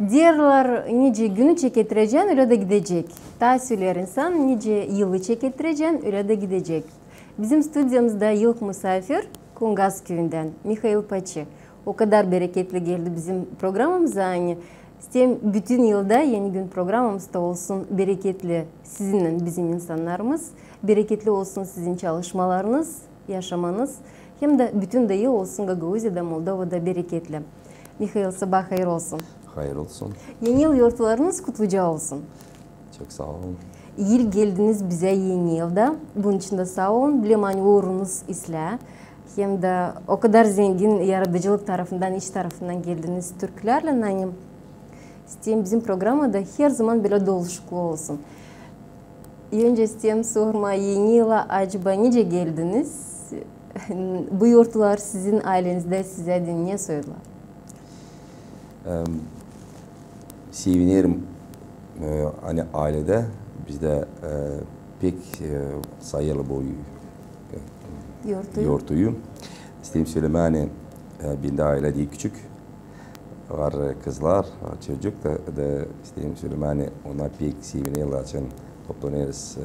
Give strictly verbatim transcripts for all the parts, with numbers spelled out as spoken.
Deerlär, nicä günü çekettirecän, ölä dä gidecek. Taa söleer insan, nicä yılı çekettirecän, ölä dä gidecek. Bizim studiyamızda ilk musaafir Kungaz küüyündän Mihail Paçi. O kadar bereketli geldi bizim programamıza, ani isteerim bütün yılda Eni gün programamız da olsun bereketli sizinnän bizim insannarımız, bereketli olsun sizin çalışmalarınız, yaşamanız, hem dä bütün dä yıl olsun Gagauziyada, Moldovada bereketli. Mihail, sabaa hayır olsun. Hayır olsun. Eni yıl yortularınız kutluca olsun. Çok saa olun. İlk geldiniz bizä Eni yılda. Bunun için dä saa olun. Bilerim, ani uurunuz islää. Hem dä o kadar zengin yaradıcılık tarafından, iş tarafından geldiniz türkülärlän, ani isteerim bizim programada herzaman bölä doluşuklu olsun. Öncä isteerim sormaa, Eni yıla acaba nicä geldiniz? Bu yortular sizin aylenizdä sizä deyni ne soydular? Em, sevinerim, e, ani ayledä bizdä, e, pek, e, sayêrlar bu, e, yortuyu. İsteerim sölemää, ani, e, bendä aylä diil küçük. Var, e, kızlar, var çocuk da, da isteerim sölemää, ani onnar pek sevinerlär, açan toplanêrız,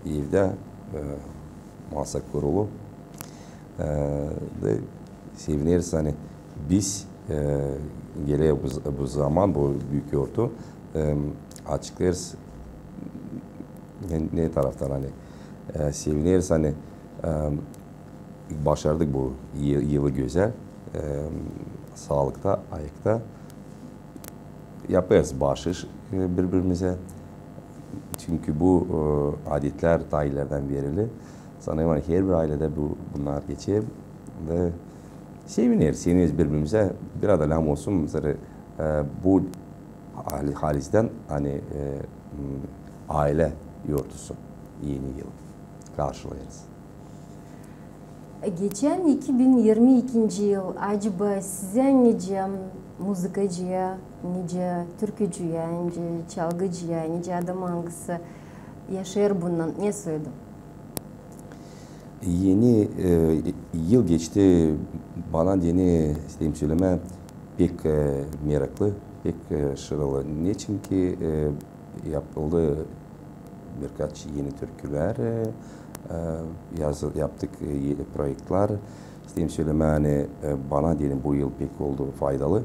e, evdä, e, masa kurulu. E, da sevineriz, ani biz, e, geler bu, bu zaman, bu büük yortu, e, açıklêêrız, ne, ne taraftan, ani, e, sevineriz, ani, e, başardık bu yı-, yılı gözäl, e, saalıkta, ayakta. Yapêrız baaşış, e, biri-birimizä. Çünkü bu, e, adetlär taa ilerdän berli. Sanêrım, ani herbir ayledä bu, bunnar geçer. Da sevineriz, sevineriz biri-birimizä. Bir aada lääzım olsun, mesela, e, bu hali-, halizdän, ani, e, m, aylä yortusu Eni yıl karşılêêrız. Geçän iki bin irmi ikinci yıl acaba sizä nicä muzıkacıya, nicä türkücüyä, nicä çalgıcıya, nicä adama, angısı yaşêêr bunnan, ne soydu? Eni, e, yıl geçti, bana deyni, isteerim sölemää, pek, e, meraklı, pek, e, şıralı. Neçin ki, e, yapıldı birkaç eni türkülär, e, e, yazı-, yaptık, e, e, proektlär. İsteerim sölemää, ani, e, bana deyni bu yıl pek oldu faydalı.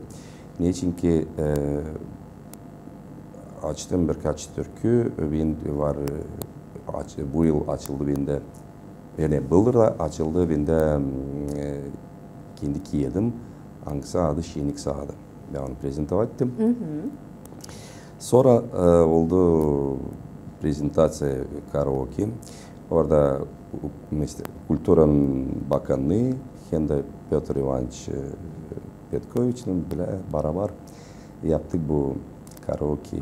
Neçin ki, e, açtım birkaç türkü, e, bendä var, e, aç-, bu yıl açıldı bendä, yani, bıldır da açıldı bendä, m, e, kendi kiyadım, angısı adı Şenik saadı. Bän onu prezentovat ettim. Sora, e, oldu prezentaţiya karaoke. Orada, m, işte, kulturanın bakannıı hem dä Pötr İvanoviç, e, Petkoviçin bilä barabar yaptık bu karaoke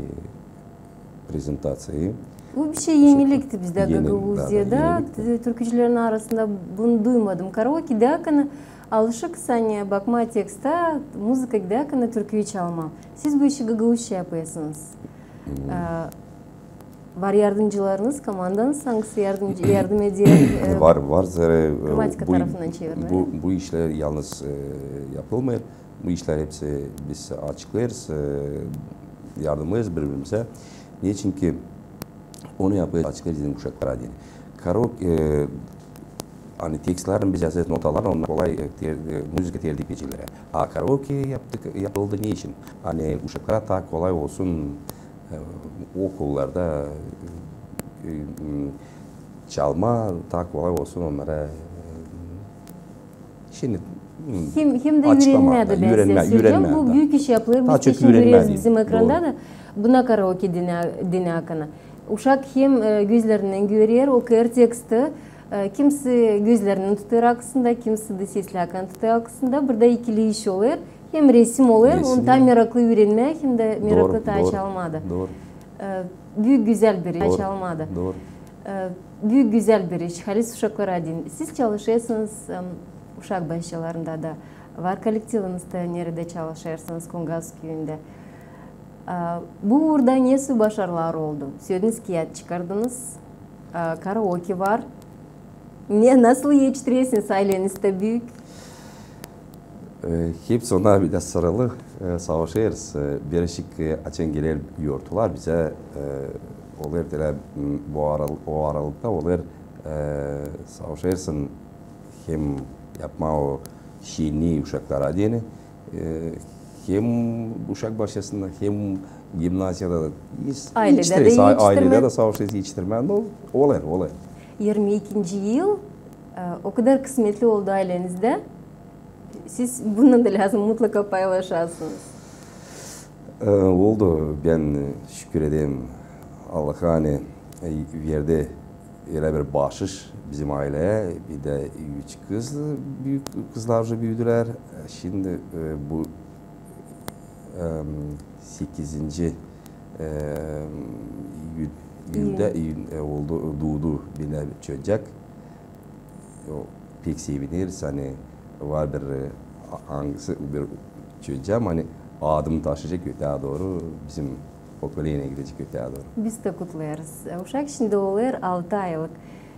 prezentaţiyayı. Bu bir şey, enilikti bizdä Gagauziyada. Türkücülerin arasında bunu duymadım. Karaoke deyni alışık, ani bakmaa teksta, muzıka deyni türküyü çalmaa. Siz bu işi gagauzça yapêrsınız. E, var yardımcılarınız, komandanız, angısı yardım, yardım eder, e, var, var, zerä, e, gramatika tarafından çevirmää. Bu, bu işlär yalnız, e, yapılmêêr. Bu işlär hepsi biz açıklêêrız, e, yardımlêêrız biri-birimizä. Neçin ki onu yapêrız, açıklêêrız deyni uşaklara deyni. Karaoke, e, ani tekstlerin biz yazêrız notalarını, onnar kolay, e, ter-, e, muzıka tertip edecekler. A karaoke yaptık, yapıldı neçin? Ani uşaklara taa kolay olsun, e, okullarda, e, m, çalmaa taa kolay olsun onnara, e, şindi, m, hem, hem dä açıklamaa, üürenmää dä, bän üürenmää, size söleyecäm. Bu büük iş yapılêr, biz kesin göreriz bizim ekranda da. Buna karaoke deyni, deyni akana. Uşak hem, e, gözlerindän görer, okuyêr teksti, e, kimisi gözlerindän tutêr akısında, kimisi dä sesli akana tutêr akısında. Burada ikili iş olêr, hem resim olêr, onu taa meraklı üürenmää, hem dä meraklı taa çalmaa da. Dooru. E, büük gözäl bir iş. Çalmaa da. Dooru. E, büük gözäl bir iş, halis uşaklara deyni. Siz çalışêrsınız, em, uşak baaşçalarında da. Var kollektivinizda, neredä çalışêrsınız, Kungaz küüyündä. E, bu uurda ne soy başarılar oldu? Sölediniz, kiyat çıkardınız, e, karaoke var. Ne, nasıl etiştirersiniz, ayleniz dä büük? E, hepsi onnar bizä sıralı, e, savaşêrız. E, bir işik, e, açan geler yortular bizä, e, olêr telä, m, bu aral-, o aralıkta olêr, e, savaşêrsın hem yapmaa o şiirni uşaklara deyni, e, hem uşak başçasında, hem gimnaziyada da. Ailedä dä, a-, ailedä dä savaşêrız etiştirmää. No, olêr, olêr. İrmi ikinci yıl, e, o kadar kısmetli oldu ailenizdä. Siz bundan da lääzım mutlaka paylaşasınız. E, oldu. Bän, e, şükür ederim Allaha, ani, e, verdi ölä bir baaşış bizim aileyä. Bir dä üç kız, büük kızlar uje büüdülär. Şindi, e, bu, em, sekizinci, em, iyün, iyündä, iyün, e, oldu, duudu bir dä bir çocuk. O, pek sevineriz, ani var bir, e, a-, angısı bir çocuk, ani adımı taşıyacek öteyä dooru, bizim pokoleniya gidecek öteyä dooru. Biz dä kutlêêrız. E, uşak şindi olêr altı aylık.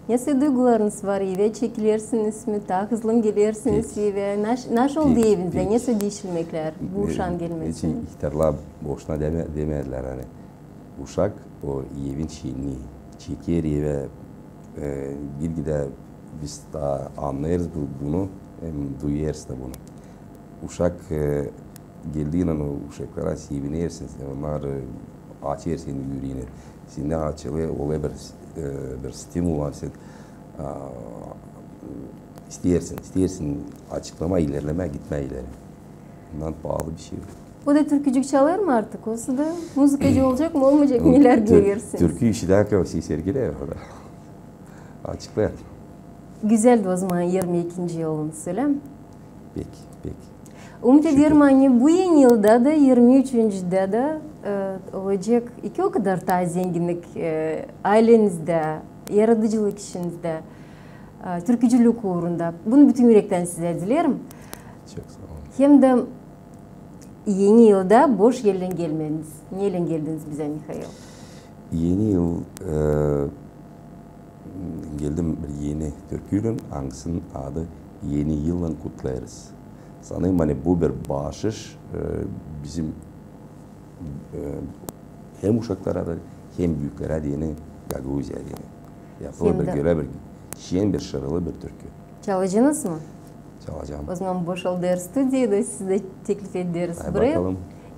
Nesoy duygularınız var, evä çekilersiniz mi, taa hızlı mı gelersiniz evä? Naş-, naşey oldu evinizdä, nesoy diişilmeklär bu uşaan gelmesi? İhtärlar boşuna demä-, demedilär, ani uşak o evin şiinii çeker evä, e, gitgidä biz taa annêêrız bu-, bunu, hem duyêrız da bunu. Uşak, e, geldiynän o uşaklara sevinersin, onnarı açêrsın üreeni. Sendä açılêr, olêr bir, e, bir stimul, ani sen, a, isteersin, isteersin açıklamaa, ilerlemää, gitmää ileri. Bundan paalı bir şey yok. O da türkücük çalêr mı artık? Olsa da muzıkacı olacek mı, olmayacak mı, nelär görersiniz? Türkü işi dä, o şey sergilär o da. Açıklêêr. Gözäldi ozaman irmi ikinci yılınız, ölä mi? Pek, pek. Umut ederim, ani bu eni yılda da, irmi üçüncüdä dä, e, olacek iki o kadar taa zenginlik, e, ailenizdä, yaradıcılık işinizdä, e, türkücülük uurunda. Bunu bütün ürektän sizä dilerim. Çok saa olun. Hem dä eni yılda boş ellän gelmediniz. Neylän geldiniz bizä, Mihail? Eni yıl, e, geldim bir eni türküylän, angısının adı Eni yıllan kutlêêrız. Sanêrım, ani bu bir baaşış, e, bizim, e, hem uşaklara da, hem büüklerä deyni, Gagauziyaya deyni. Yapılêr bir, görä bir şen, bir şarılı bir türkü. Çalacınız mı? Çalacam. Ozaman boşaldêr studiyayı da sizi dä teklif ederiz buraya.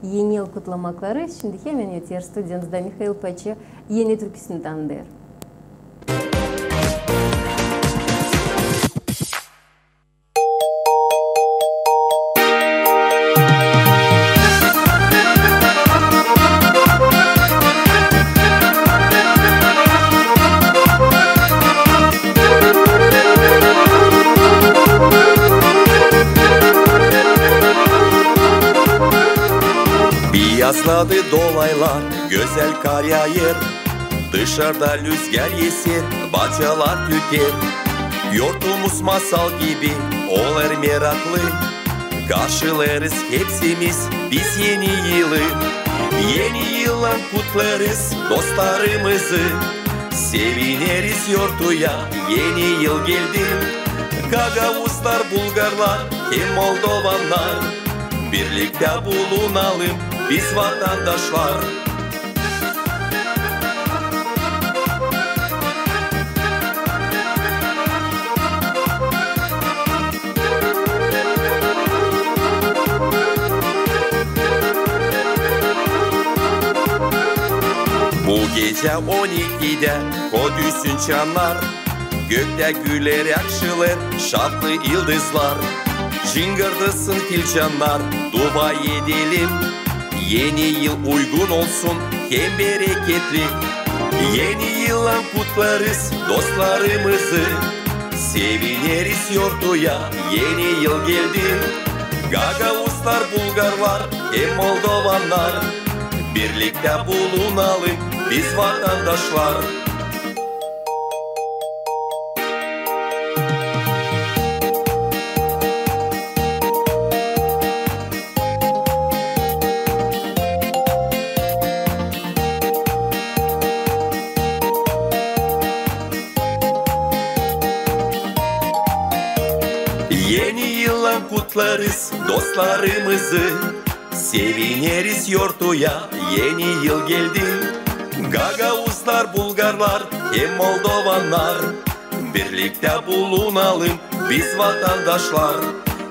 Eni yıl kutlamakları. Şindi hemen öter studiyamızda Mihail Paçe eni türküsünü tanıdêr. Biyasladı dolaylar, gözäl kar yaayêr, dışarda lüzgär eser, bacalar tüter. Yortumuz masal gibi olêr meraklı, karşılêêrız hepsimiz biz eni yılı. Eni yıllan kutlêêrız dostlarımızı, sevineriz yortuya, eni yıl geldi. Gagauzlar, bulgarlar hem moldovannar, birliktä bulunalım biz, vatandaşlar. Bu gecä on ikidä ko düsün çanar, göktä güleräk şılêr şafklı yıldızlar. Cıngırdasın filcannar, dua edelim, eni yıl uygun olsun hem bereketli. Eni yıllan kutlêêrız dostlarımızı, sevineriz yortuya, eni yıl geldi. Gagauzlar, bulgarlar hem moldovannar, birliktä bulunalım biz, vatandaşlar. Eni yıllan Kutlarız dostlarımızı, sevineriz yortuya, eni yıl geldi. Gagauzlar, bulgarlar hem moldovannar, birliktä bulunalım biz, vatandaşlar.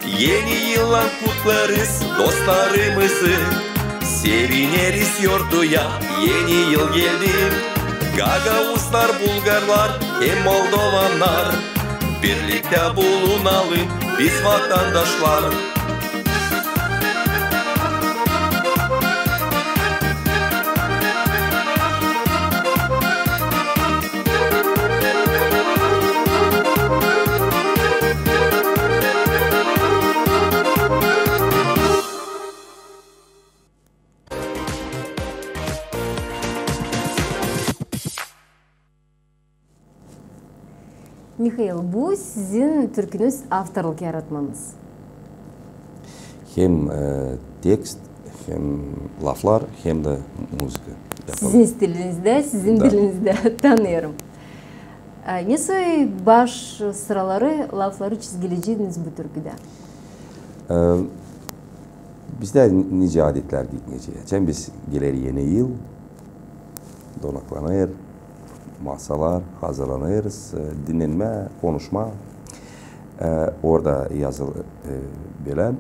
Eni yıllan kutlarız dostlarımızı, sevineriz yortuya, eni yıl geldi. Gagauzlar, bulgarlar hem moldovannar, birliktä bulunalım biz, vatandaşlar. Mihail, bu sizin türkünüz, avtorluk yaratmanız. Hem, e, tekst, hem laflar, hem dä muzıka yapalım. Sizin stilinizdä, sizin dilinizdä, tanıyêrım. E, nesoy baş sıraları, lafları çizgileyeceniz bu türküdä? E, bizdä nicä adetlär gitmeyecek. Açan biz geler eni yıl, donaklanêr, masalar hazırlanêrız, e, dinnenmä, konuşma. E, orada yazılı, e, bölä.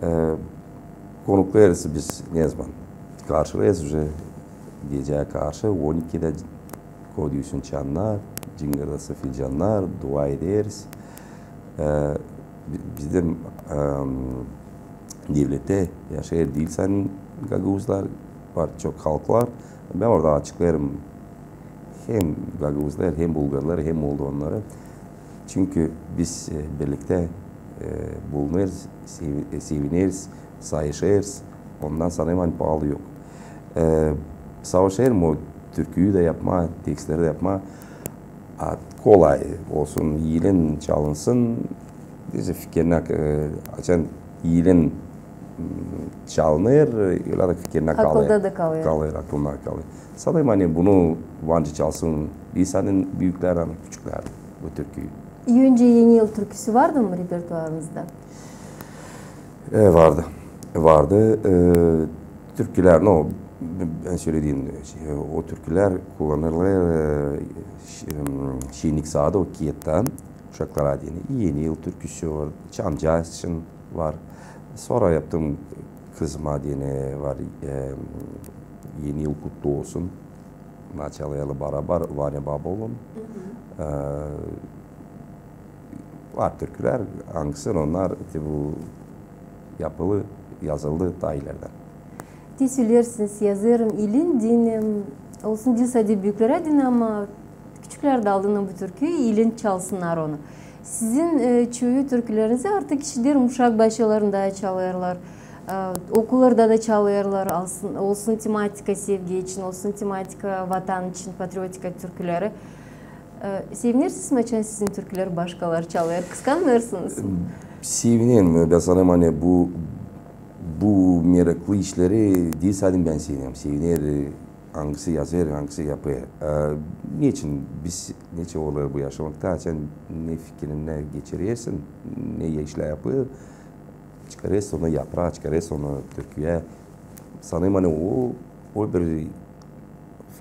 E, konuklêêrız biz ne zaman? Karşılêêrız uje gecä karşı on ikidä koduysun çannar, cıngırdasın filcannar, dua ederiz. E, bi-, bizim, em, devlettä yaşêêr diil sade gagauzlar, var çok halklar. Bän orada açıklêêrım hem gagauzlar, hem bulgarlar, hem moldovannarı. Çünkü biz, e, birliktä, e, bulunêrız, sevi-, e, sevineriz, savaşêrız. Ondan sanêrım, ani paalı yok. E, savaşêrım o türküyü dä yapma, tekstleri dä yapma. A, kolay olsun, iilän çalınsın. Bizä fikirnä, e, açan iilän, m, çalınêr, ölä dä fikirnä kalêr. Akılda da kalêr. Kalêr, aklında kalêr. Sanêrım, ani bunu var nicä çalsın, diil sade büüklär, ani küçüklär bu türküyü. Öncä Eni yıl türküsü vardı mı repertuarınızda? E, vardı. Vardı. E, türkülär, no, bän sölediyim, şey, o türkülär kullanılêr, e, ş-, em, şennik saadı, o kiyattan, uşaklara deyni. Eni yıl türküsü var, Çamcı için var. Sora yaptım, kızıma deyni var, e, Eni yıl kutlu olsun. Naçalı yalı barabar, Vanya Babaoğlun. E, var türkülär, angısı onnar, te bu yapılı, yazıldı taa iilerdän. Te söleersiniz, yazêrım iilän deyni, olsun diil sade büüklerä deyni, ama küçüklär dä aldınnan bu türküyü, iilän çalsınnar onu. Sizin, e, çoyu türkülerinizi artık işiderim, uşak başçalarında çalêrlar, e, okullarda da çalêrlar, olsun, olsun tematika sevgi için, olsun tematika vatan için, patriotika türküleri. E, sevinersiniz mi, açan sizin türküleri başkaları çalêr? Kıskanmêêrsınız mı? Sevinerim. Bän sanêrım, ani bu, bu meraklı işleri diil sade bän sevinerim. Seviner, e, angısı yazêr, angısı yapêr. E, neçin biz, neçin olêr bu yaşamakta, açan ne fikirinnä geçirersin, ne işlär yapêr, çıkarêrsın onu yapraa, çıkarêrsın onu türküyä. Sanêrım, ani o, o bir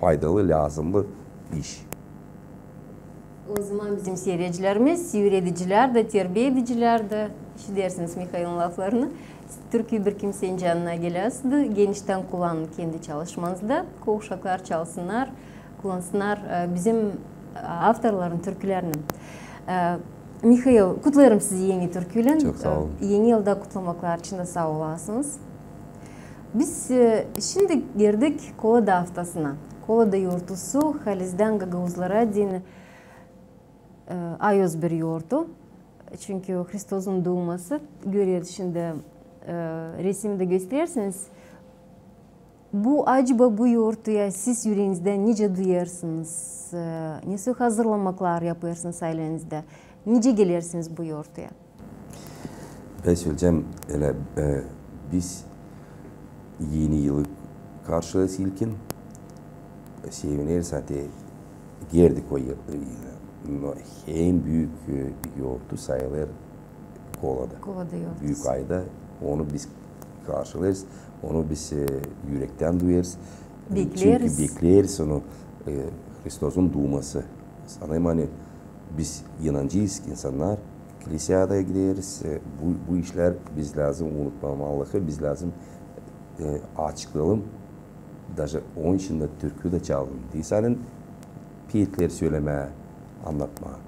faydalı, lääzımlı iş. O zaman bizim siiredicilerimiz, üüredicilär dä, terbiya edicilär dä, işidersiniz Mihailin laflarını. Türkü bir kimsenin canına geläzdä, geniştän kullanın kendi çalışmanızda, ko uşaklar çalsınnar, kullansınnar, e, bizim, e, avtorların türkülerini. E, Mihail, kutlêêrım sizi eni türküylän. Çok saa olun. E, eni yılda kutlamaklar için dä saa olasınız. Biz, e, şindi girdik Kolada aftasına. Kolada yortusu halizdän gagauzlara deyni, e, ayoz bir yortu. Çünkü Hristosun duuması, göreriz şindi, e, resimdä gösterersiniz. Bu, acaba bu yortuyu siz üreenizdä nicä duyêrsınız? E, nesoy hazırlamaklar yapêrsınız aylenizdä? Nicä gelersiniz bu yortuya? Bän söleyecäm, ölä, e, biz eni yılı karşılêêrız ilkin. Sevineriz, ani girdik o yıl. No, en büük, e, yortu sayılêr Kolada. Kolada yortusu. Büük ayda. Onu biz karşılêêrız, onu biz, e, ürektän duyêrız. Bekleriz. Çünkü bekleriz onu, e, Hristosun duması. Sanêrım, ani biz inancıyız insannar, kliseyada gideriz. E, bu, bu işlär biz lääzım unutmamalı, biz lääzım, e, açıklayalım. Daje onun için dä türkü dä çalalım. Diil sade peetleri sölemää, annatmaa.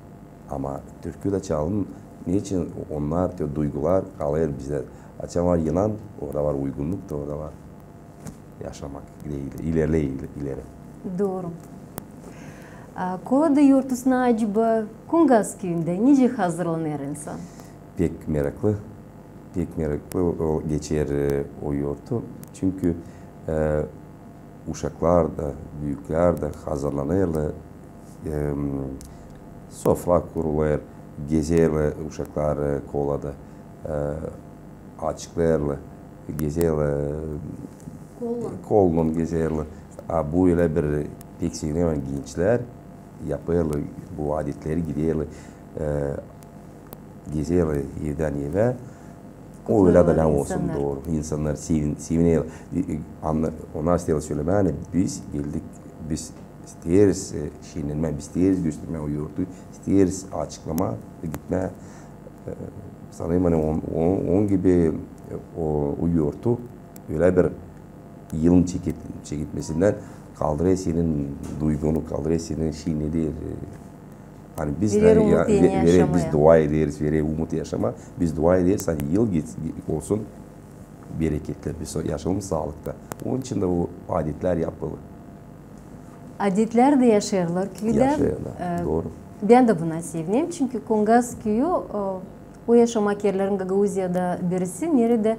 Ama türkü dä çalalım. Neçin onnar, te duygular kalêr bizdä. Açan var inan, orada var uygunnuk da, orada var yaşamak ileri, ileri, ileri. Dooru. A, Kolada yortusuna acaba Kungas küüyündä nicä hazırlanêr insan? Pek meraklı. Pek meraklı o geçer, e, o yortu. Çünkü, e, uşaklar da, büüklär dä hazırlanêrlar. Em, sofra kurulêr, gezerlär uşaklar, e, Kolada, e, açıklêêrlar, gezerlär, e, Kolla. Kollan gezerlär. A bu ölä bir pek sevinerim, ani gençlär yapêrlar bu adetleri, giderlär, e, gezerlär evdän evä. O ölä dä lääzım olsun, dooru. İnsannar sevin-, sevinerlär. E, e, anna-, onnar isteerlär sölemää, ani biz geldik, biz isteeriz, e, şiinlenmää, biz isteeriz göstermää o yortu, isteeriz açıklamaa, gitmää. E, sanêrım, ani on, on, on gibi, e, o, o yortu ölä bir yılın çeket-, çeketmesindän kaldırêr senin duygunu, kaldırêr senin şeyini, e, ani biz, verer umut eni yaşamaa. Biz dua ederiz, verer umut yaşamaa. Biz dua ederiz, ani yıl geç-, olsun bereketli, biz yaşayalım saalıkta. Onun için dä o adetlär yapılêr. Adetlär dä yaşêêrlar küüdä. Yaşêêrlar, dooru. Bän dä buna sevinerim, çünkü Kungas küüyü, e, o yaşamak erlerin Gagauziyada birisi, neredä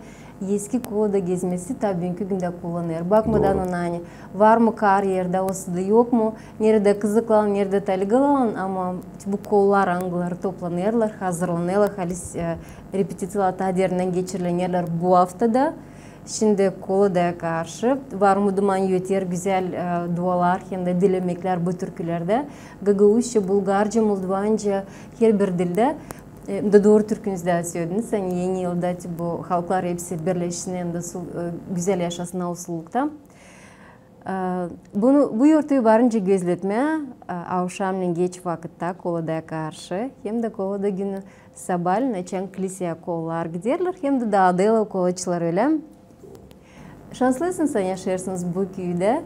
eski Kolada gezmesi taa büünkü gündä kullanêr. Bakmadan ona, ani var mı kar erdä, osa da yok mu, neredä kızıklanan, neredä taligalan, ama bu kollar, angıları toplanêrlar, hazırlanêrlar, halis, e, repetisiyalar taa derindän geçirilenärlär bu aftada. Şindi Koladaya karşı var mı duman, öter gözäl, e, dualar hem dä dilemeklär bu türkülerdä. Gagauzça, bulgarca, moldovanca, herbir dildä. E, da dooru türkünüzü dä sölediniz, ani eni yılda bu halklar hepsi birleşsin hem dä su-, e, gözäl yaşasın o suulukta. E, bunu, bu yortuyu varınca gözletmää, e, avşamnen geç vakıtta Koladaya karşı hem dä Kolada günü sabaalän açan kliseyä kollar giderlär hem dä daadêrlar kolaçıları, ölä mi? Şanslısınız, ani yaşêêrsınız bu küüdä.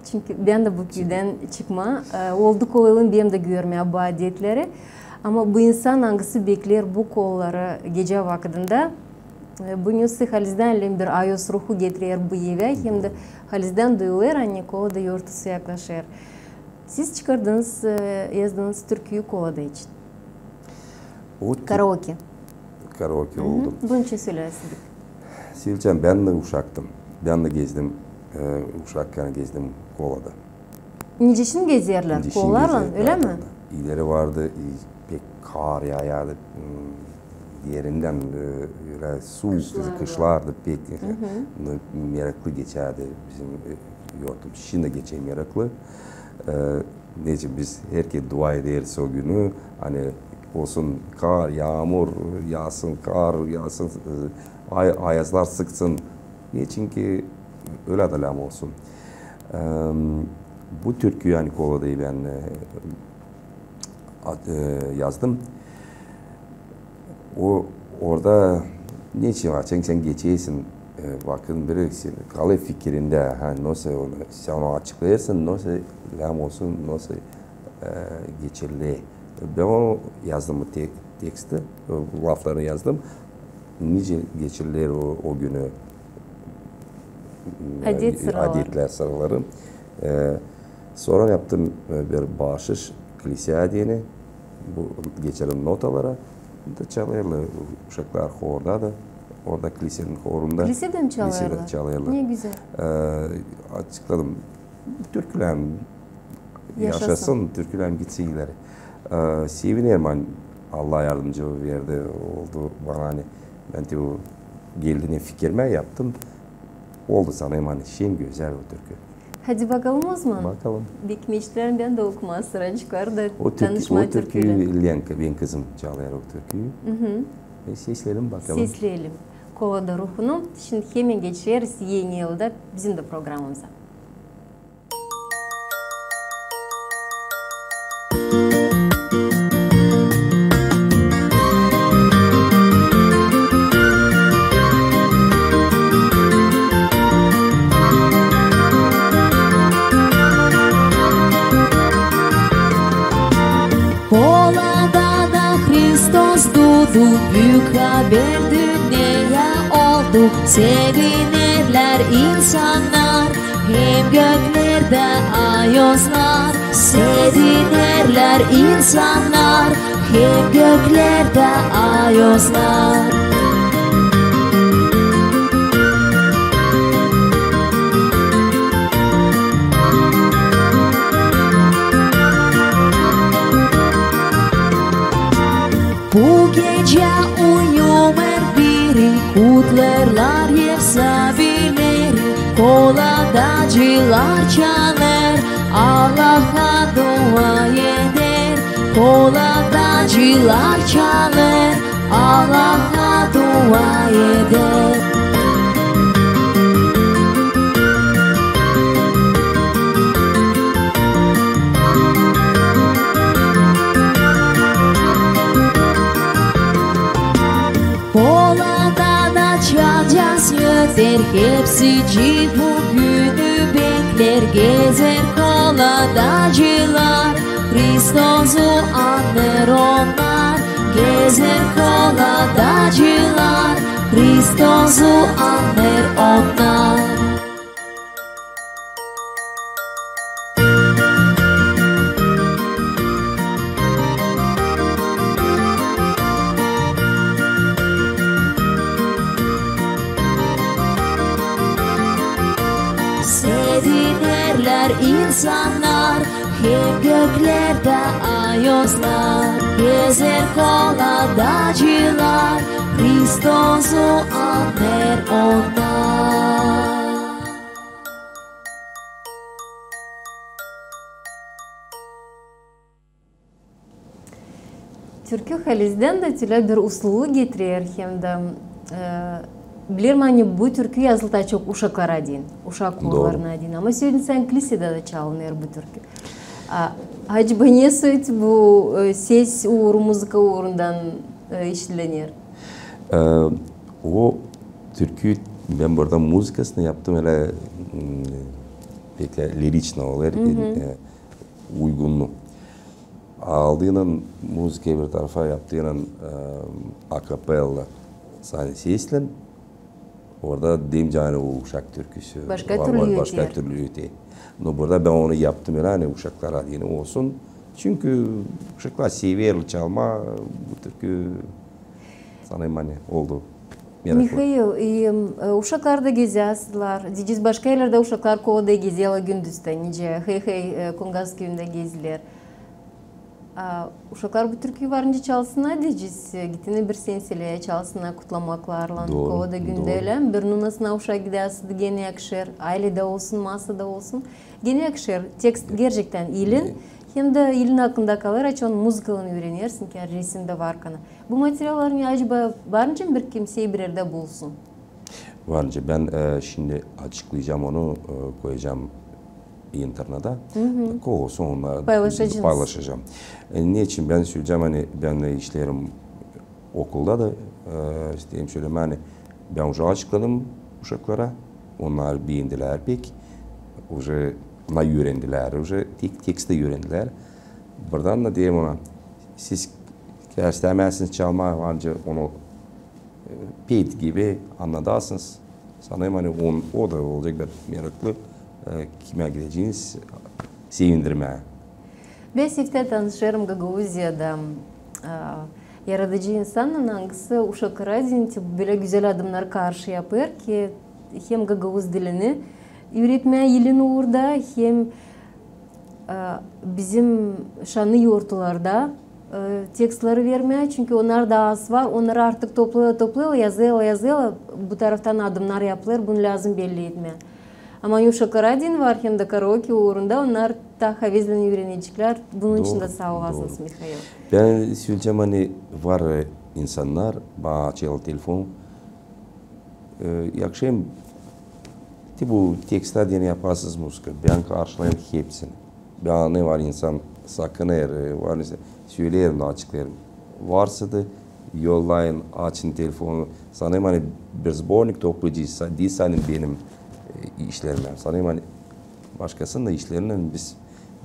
Çünkü bän dä bu küüdän çıkma. E, oldu kolaylığım benim dä görmää bu adetleri. Ama bu insan, angısı bekleer bu kolları gecä vakıdında, e, bu nesoy halizdän lääzım bir ayoz ruhu getirer bu evä, hem dä halizdän duyulêr, ani Kolada yortusu yaklaşêr. Siz çıkardınız, e, yazdınız türküyü Kolada için. Karaoke. Karaoke oldu. Bunun için söleersiniz. Sevilcan, bän dä uşaktım. Bän dä gezdim, e, uşakkän gezdim Kolada. Nicä şindi gezerlär, kollarlan, ölä mi? İleri vardı, e, pek kar yaayardı, m, derindän, e, ölä suuk kışlardı pek, e, meraklı geçärdi bizim, e, yortumuz. Şindi geçer meraklı. E, neçin biz herkez dua ederiz o günü, ani olsun kar, yaamur yaasın, kar yaasın, e, ay-, ayazlar sıksın. Neçin ki ölä dä lääzım olsun. E, bu türküyü, ani Koladayı bän, e, ad-, e, yazdım. O, orada neçin, açan sän geçersin, e, vakıdın biri kalêr fikirindä, ha, nasıl onu, sän onu açıklêêrsın, nasıl lääzım olsun, nasıl, e, geçiriler. Bän onu yazdım, bu te-, teksti, e, laflarını yazdım. Nicä geçiriler o, o günü, e, adetlär, sıraları. E, sora yaptım, e, bir baaşış kliseyä deyni, bu geçerim notalara. Da çalêrlar uşaklar horda da, orada klisenin horunda. Klisedä mi çalêrlar? Klisedä çalêrlar. Ne gözäl. E, açıkladım. Türkülärim yaşasın, türkülärim gitsin ileri. E, sevinerim, ani Allah yardımcı verdi, oldu bana, ani bän te o geldi ne fikirimä, yaptım. Oldu, sanêrım, ani şen gözäl o türkü. Hadi bakalım o zaman. Bakalım. Bek meştlerim bän dä okumaa sıracık var da tanışmaa türküylän. O türkü, o türkü Lenka, benim kızım çalêr o türküyü. E, sesleyelim bakalım. Sesleyelim. Kola da ruhunu. Şindi hemen geçeriz Eni yılda bizim dä programamıza. Kolada da Hristos dudu, büük haber dünneyä oldu. Sevinerlär insannar hem göklerdä ayozlar. Sevinerlär insannar hem göklerdä ayozlar. Bu gecä uyumêr biri, kutlêêrlar ev saabileri. Koladacılar çalêr, Allaha dua eder. Koladacılar çalêr, Allaha dua eder. Kolada da çal caz öter, hepsicii bu günü bekleer. Gezer koladacılar, Hristosu annêêr onnar. Gezer koladacılar, Hristosu annêêr onnar. Sevinerlär insannar hem göklerdä ayozlar. Gezer koladacılar, Hristosu annêêr onnar. Türkü halizdän dä tölä bir usluluu getirer, hem dä, e, bilerim, ani bu türkü yazılı taa çok uşaklara deyni, uşak uurlarına deyni. Ama sän, sän klisada da çalınêr bu türkü. A, acaba ne soyut bu, e, ses uuru, muzıka uurundan, e, işlener? E, o türkü bän burada muzıkasını yaptım ölä, m, pek liriçno olêr, e, uygunlu. Aldıynan muzıkayı bir tarafa, yaptıynan, e, a kapella, sade seslän, orada deyim, ani o uşak türküsü başka türlü öter. No burada bän onu yaptım ölä, ani uşaklara deyni olsun. Çünkü uşaklar sever çalmaa bu türkü. Sanêrım, ani oldu meraklı. Mihail, e, uşaklar da gezerlär, deyecez, başka erlerdä uşaklar Kolada gezerlär gündüz dä, nicä Hey-Hey, e, Kungas küüyündä gezdiler. A, uşaklar bu türküyü var nicä çalsınnar deyecez, e, gittiynän bir sän selää çalsınnar kutlamaklarlan. Kolada gündä ölä, bir nunasına uşak gidä asıdı, genä yakışêr, aylendä olsun, masada olsun. Genä yakışêr, tekst gerçektän ilin, hem dä ilin aklında kalêr, açan muzıkalan üürenersin, ki resim dä var kana. Bu materialları acaba var nicä bir kimsey bir erdä bulsun? Var nicä. Bän, e, şindi açıklayacam onu, e, koyacam internedä. Kolada olsun, onnar paylaşacam. E, neçin bän söleyecäm, ani bän dä işleerim okulda da, e, isteerim sölemää, ani bän uje açıkladım uşaklara, onnar beendilär pek, uje, onnar üürendilär, uje tek-, teksti üürendilär. Buradan da deerim ona, siz istämezsiniz çalmaa, ancak onu, e, pek gibi annadasınız. Sanêrım, ani on-, o da olacek bir meraklı, e, kimä gideceniz sevindirmää. Bän Siftää tanışêrım Gagauziyada, e, yaradıcı insannan, angısı uşaklara deyni bölä gözäl adımnar karşı yapêr, ki hem gagauz dilini üüretmää ilin uurda, hem, e, bizim şannı yortularda, e, tekstleri vermää, çünkü onnar da az var, onnarı artık toplêêrlar, toplêêrlar, yazêrlar, yazêrlar, bu taraftan adımnar yapılêr, bunu lääzım belli etmää. Ama uşaklara deyni var hem dä karaoke uurunda, onnar taa havezlän üürenecklär. Bunun için dä saa olasınız, Mihail. Bän söleyecäm, ani var, e, insannar bana açêr telefon. E, yakışêr mı, te bu teksttä deyni yaparsınız muzıka. Bän karşılêêrım hepsini. Bana ne var insan sakınêr, e, var insan, söleerim da açıklêêrım. Varsa da yollayın, açın telefonu. Sanêrım, ani bir zbornik toplayacez, sa-, diil sansın benim, e, işlerimnän. Sanêrım, ani başkasının da işlerinnän biz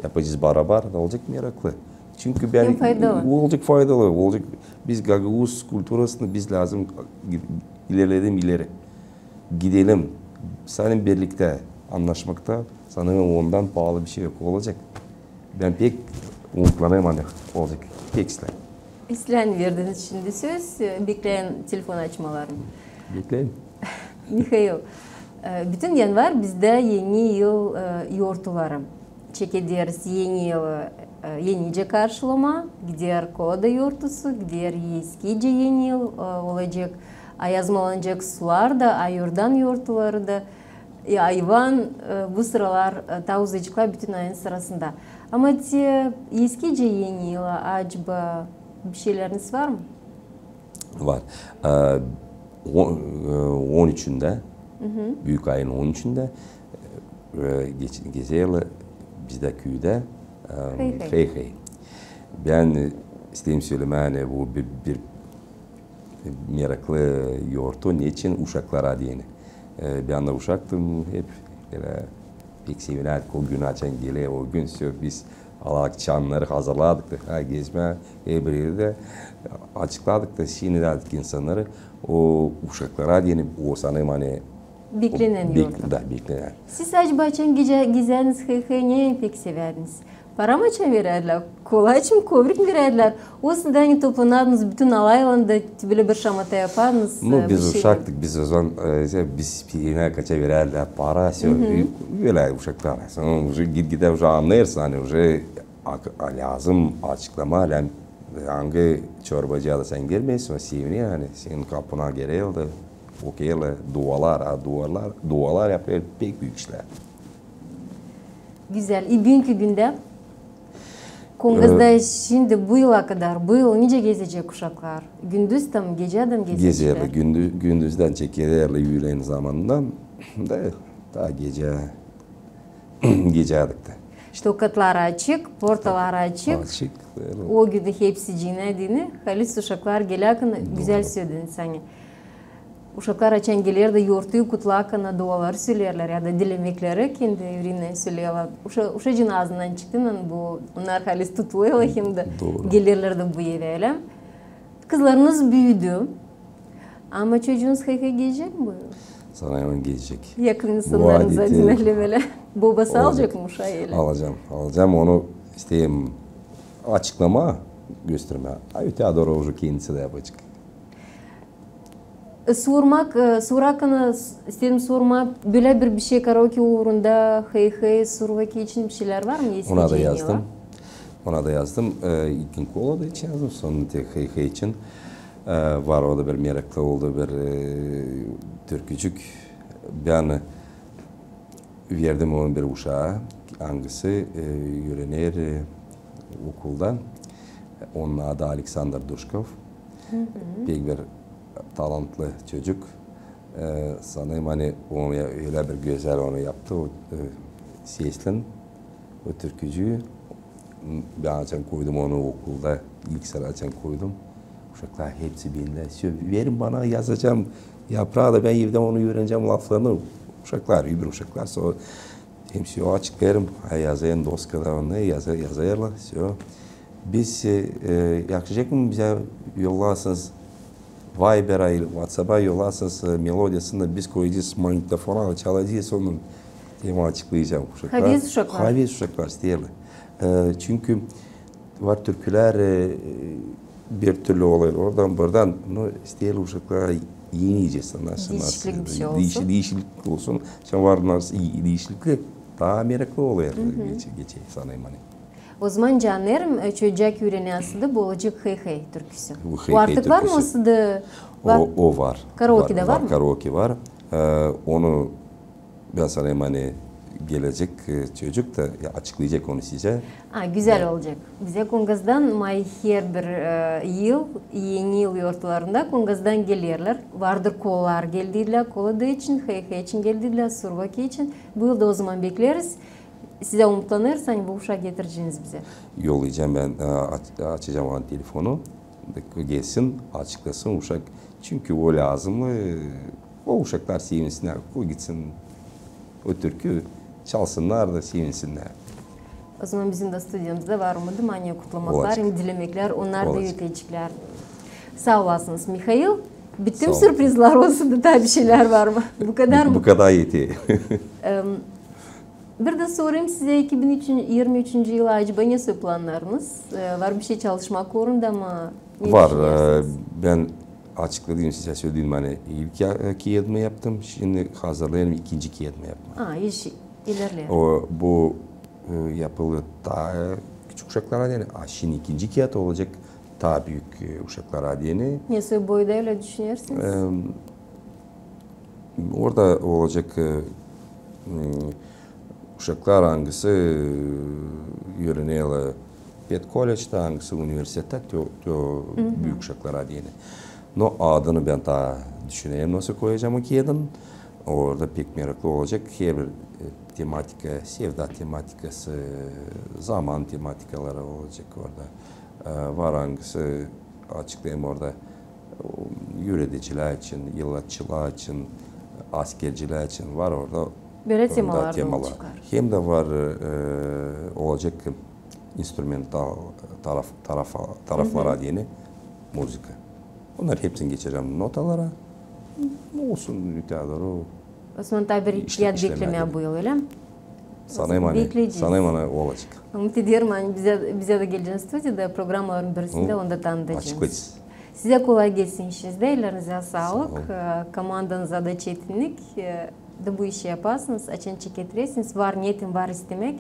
yapacez barabar, da olacek meraklı. Çünkü bän... Hem faydalı. Olacek faydalı, olacek. Biz gagauz kulturasını biz lääzım ilerledelim ileri. Gidelim. Sanêrım birliktä annaşmakta, sanêrım, ondan paalı bir şey yok. Olacek. Bän pek umutlanêrım, ani olacek. Pek islää. İslää verdiniz şindi söz, e, bekleerim telefon açmalarını. Bekleerim. Mihail, e, bütün yanvar bizdä Eni yıl, e, yortuları. Çekederız Eni yılı, e, enicä karşılamaa, gider Kolada yortusu, gider Eskicä Eni yıl, e, olacek, ayazmalanacek sular da, ayurdan yortuları da, e, ayvan, e, bu sıralar, e, taa uzaceklar bütün ayın sırasında. Ama te Eskicä Eni yıla acaba bir şeyleriniz var mı? Var. E, on, e, on üçündä, büük ayın on üçündä, e, geç-, gezerlär bizdä küüdä, e, hıy-hıy. Hıy-hıy. Bän, e, isteerim sölemää, ani bu bir, bir meraklı yortu, neçin uşaklara deyni. E, bän dä uşaktım, hep bölä pek sevinärdik o gün, açan geler o gün, sö-, biz alêrdık çanları, hazırlardık da, ha, gezmää, hepsi dä açıklardık da, şindi deerdik insannara, o uşaklara deyni, o sanêrım, ani beklenän yortu. Da, beklenän. Siz acaba açan gecä gezärdiniz hıy-hıy, ne pek severdiniz? Para mı açan verärdilär? Kolaç mı, kovruk mu verärdilär? Osa da ani toplanardınız bütün alaylan da bölä bir şamata yapardınız, e, bir şey. Nu, biz uşaktık, biz o zaman, e, şey, biz bilmäk açan verärdilär para, sö-, ölä uşaklara. Sora uje git-gidä uje annêêrsın, ani uje ak-, lääzım açıklamaa, lääzım, angı çorbacıya da sän girmeersin, o seviner, ani senin kapuna gelerlär da okuyêrlar, dualar, a, dualar, dualar yapêr, pek büük işlär. Gözäl. E, büünkü gündä? Kongazda şindi bu yıla kadar, bu yıl nicä gezecek uşaklar? Gündüz tam, gecä dä mi gezecekler? Gezerlär, gündü-, gündüzdän çekerlär üülen zamanından da, taa gecä, gecädiktä. Ştokatlar açık, portalar açık. Açık, evet. O günü hepsi cinä deyni, halis uşaklar geläkän, gözäl sölediniz, ani uşaklar açan geler da yortuyu kutlarkana dualar söleerlär ya da dilemekleri kendi evrinnän söleerlär. Uşa-, uşacıın aazından çıktı, ani bu, onnar halis tutulêrlar hem dä gelerlär da bu evä, ölä. Kızlarınız büüdü. Ama çocuunuz hıy-hıy gezecek mi bu yıl? Sanêrım, gezecek. Yakın insannarınıza deyni ölä. Bobası alacek mı uşaa ölä? Alacam, alacam. Onu isteerim açıklamaa, göstermää. A ötää dooru uje kendisi dä yapacek. E, sormak, e, sorarakana s-, isteerim sormaa, bölä bir, bir şey karaoke uurunda, hıy-hıy, survaki için bir şeylär var mı? Ona da yazdım. Ona da yazdım. E, ilkin Kolada için yazdım, sora te hıy-hıy için. E, var o da bir meraklı oldu, bir, e, türkücük. Bän verdim onu bir uşaa, angısı, e, üürener, e, okulda. Onun adı Aleksandr Duşkov. Pek bir talantlı çocuk. E, sanêrım, ani onu ya-, ölä bir gözäl onu yaptı, o, e, seslän, o türkücüyü. Bän açan koydum onu okulda, ilk sıra açan koydum, uşaklar hepsi bendä. Sö-, verin bana, yazacam yapraa da bän evdä onu üürenecäm laflarını. Uşaklar, öbür uşaklar, sora hem sö-, açıklêêrım, a, yazêrım doskada, onu yaza-, yazêrlar, sö-. Biz, e, e, yakışacek mı bizä yollarsınız Viberä, WhatsApp'a yollarsınız, e, melodiyasını, biz koyacez magnitofona, çalacez onu, hem açıklayacam uşaklara. Halis uşaklar. Halis uşaklar isteerlär. E, çünkü var türkülär, e, bir türlü olêr. Oradan buradan, nu, isteerlär uşaklara eni iyice sanasın. Diişiklik bir şey olsun. Diişi-, diişiklik olsun. Sora var nasıl i-, diişiklik, taa meraklı olêr. Geçer, geçer sanêrım, ani. O zaman, canlarım, e, çocuk üürenäsi dä bu olacek hıy-hıy türküsü. Bu hıy-hıy türküsü. O artık var mı o CD? Var. O, o var. Karaoke dä var mı? Var, karaoke var. E, onu bän sanêrım, ani gelecek e, çocuk da ya, açıklayacak onu size. Ha, güzel olacak. Bizä Kongazdan may her bir e, yıl, eni yıl ortalarında Kongazdan gelerlär. Vardır Kolar geldilär, Kola da için, Heyhey için geldilär, Survaki için. Bu yıl da o zaman bekleriz. Sizä umutlanêrız, ani bu uşak getireceniz bizä. Yollayacam bän, e, aç- açacam onun telefonu. Gelsin, açıklasın uşak. Çünkü o lääzım, e, o uşaklar sevinsinnär, o gitsin, o türkü çalsınnar da sevinsinnär. O zaman bizim dä studiyamızda var umudım, ani kutlamaklar hem dilemeklär, onnar da ötecekler. Saa olasınız, Mihail. Bütün sürprizlär olsun da taa bir şeylär var mı? Bu kadar mı? Bu kadar eter. Bir dä sorayım sizä, iki bin irmi üçüncü yıla acaba ne soy plannarınız? E, var bir şey çalışmak uurunda mı? Var. E, bän açıkladım sizä, söledim, ani ilk ya- e, kiyadımı yaptım, şindi hazırlayalım ikinci kiyadımı yapmaa. Ha, iş ilerleer. O, bu e, yapılı taa küçük uşaklara deyni, a şindi ikinci kiyat olacek taa büük e, uşaklara deyni. Ne soy boyda ölä düşünersiniz? E, orada olacek e, m, uşaklar, angısı e, üürenerlär pedkollectä, angısı universitettä, te, te büük uşaklara deyni. No adını bän taa düşünerim, nasıl koyacam o kiyadın. Orada pek meraklı olacek. Her bir e, tematika, sevda tematikası, zaman tematikaları olacek orada. E, var, angısı açıklayım orada. O, üüredicilär için, ilaççılar için, askercilär için var orada. Bölä temalar da olacek. Hem dä var e, olacek instrumental taraf, taraf, taraflara deyni muzıka. Onnar hepsini geçirecäm notalara. Olsun, ötää dooru. O zaman taa bir kiyat beklemää bu yıl, ölä mi? Sanêrım, ani, sanêrım, ani olacek. Umut ederim, ani bizä, bizä dä geleceniz studiyada, programaların birisindä onu da tanıtacenız. Sizä kolay gelsin işinizdä, ellerinizä saalık, e, komandanıza da çetinnik, e, da bu işi yapasınız, açan çeketresiniz, var niyetin, var istemäk,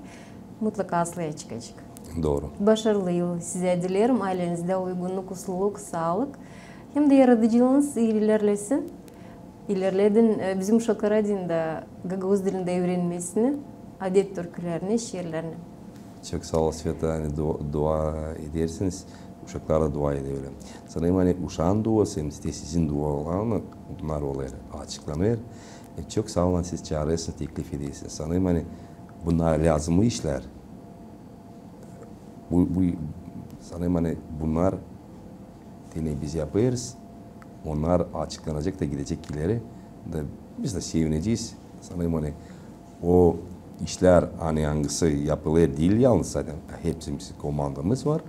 mutlaka aslıya çıkacek. Dooru. Başarılı yıl sizä dilerim, aylenizdä uygunnuk, usluluk, saalık. Hem dä yaradıcılıınız ilerlesin. İlerledin, e, bizim uşaklara deyni dä gagauz dilindä üürenmesini, adet türkülerini, şiirlerini. Çok saa ol, Sveta, ani du- dua edersiniz. Uşaklar da dua eder ölä. Sanêrım, ani uşaan duası hem dä sizin dualarınız, bunnar olêr, açıklanêr. E, çok saa olun, siz çaarêrsınız, teklif edersiniz. Sanêrım, ani bunnar lääzımnı işlär. Bu, bu, sanêrım, ani bunnar deyni biz yapêrız, onnar açıklanacek da gidecek ileri. Da biz dä sevinecez. Sanêrım, ani o işlär, ani angısı yapılêr diil yalnız zaten, hepsimiz komandamız var.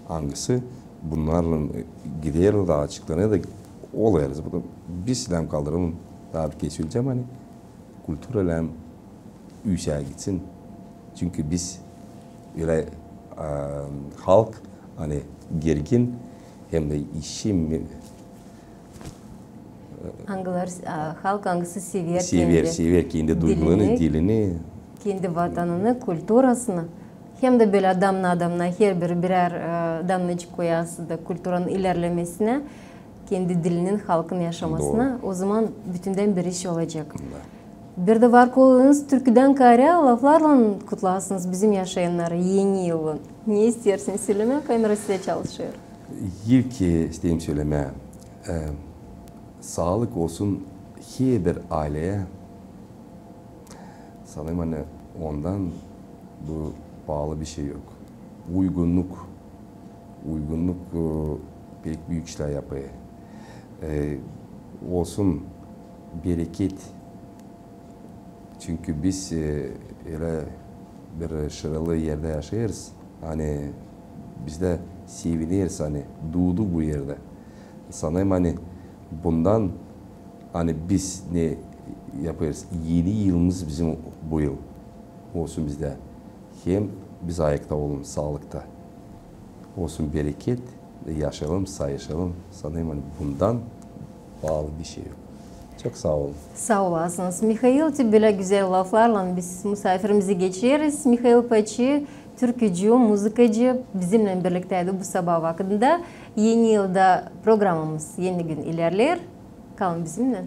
Angısı bunnarlan e, gider da açıklanêr da olêrız. Bu da biz lääm kaldıralım, taa bir kerä sölecäm, ani kultura lääm üüsää gitsin. Çünkü biz ölä e, halk, ani gergin hem dä işi mi- Angıları, a, halk angısı sever, sever kendi, sever kendi duygularını, dilini, kendi vatanını, kulturasını. Hem dä bölä damna-damna, herbiri birär e, damnacık koyasın da kulturanın ilerlemesinä, kendi dilinin, halkın yaşamasına. Dooru. O zaman bütündän bir iş olacek. Da. Bir dä var kolayınız türküdän kaarä laflarlan kutlasınız bizim yaşayannarı Eni yılı. Ne isteersiniz sölemää, kamera sizä çalışêr. İlk e, isteerim sölemää, e, saalık olsun herbir ayleyä. Sanêrım, ani ondan bu paalı bir şey yok. Uygunnuk. Uygunnuk e, pek büük işlär yapêr. E, olsun bereket. Çünkü biz e, ölä bir şaralı erdä yaşêêrız. Ani biz dä sevineriz, ani duuduk bu erdä. Sanêrım, ani bundan, ani biz ne yapêrız? Eni yılımız bizim bu yıl olsun bizdä. Hem biz ayakta olalım saalıkta. Olsun bereket, yaşayalım, savaşalım. Sanêrım, ani bundan paalı bir şey yok. Çok saa olun. Saa olasınız, Mihail. Te bölä gözäl laflarlan biz musaafirimizi geçireriz. Mihail Paçi, türkücü, muzıkacı bizimnän birliktäydi bu sabaa vakıdında. Eni yılda programamız eni gün ilerleer. Kalın bizimnän.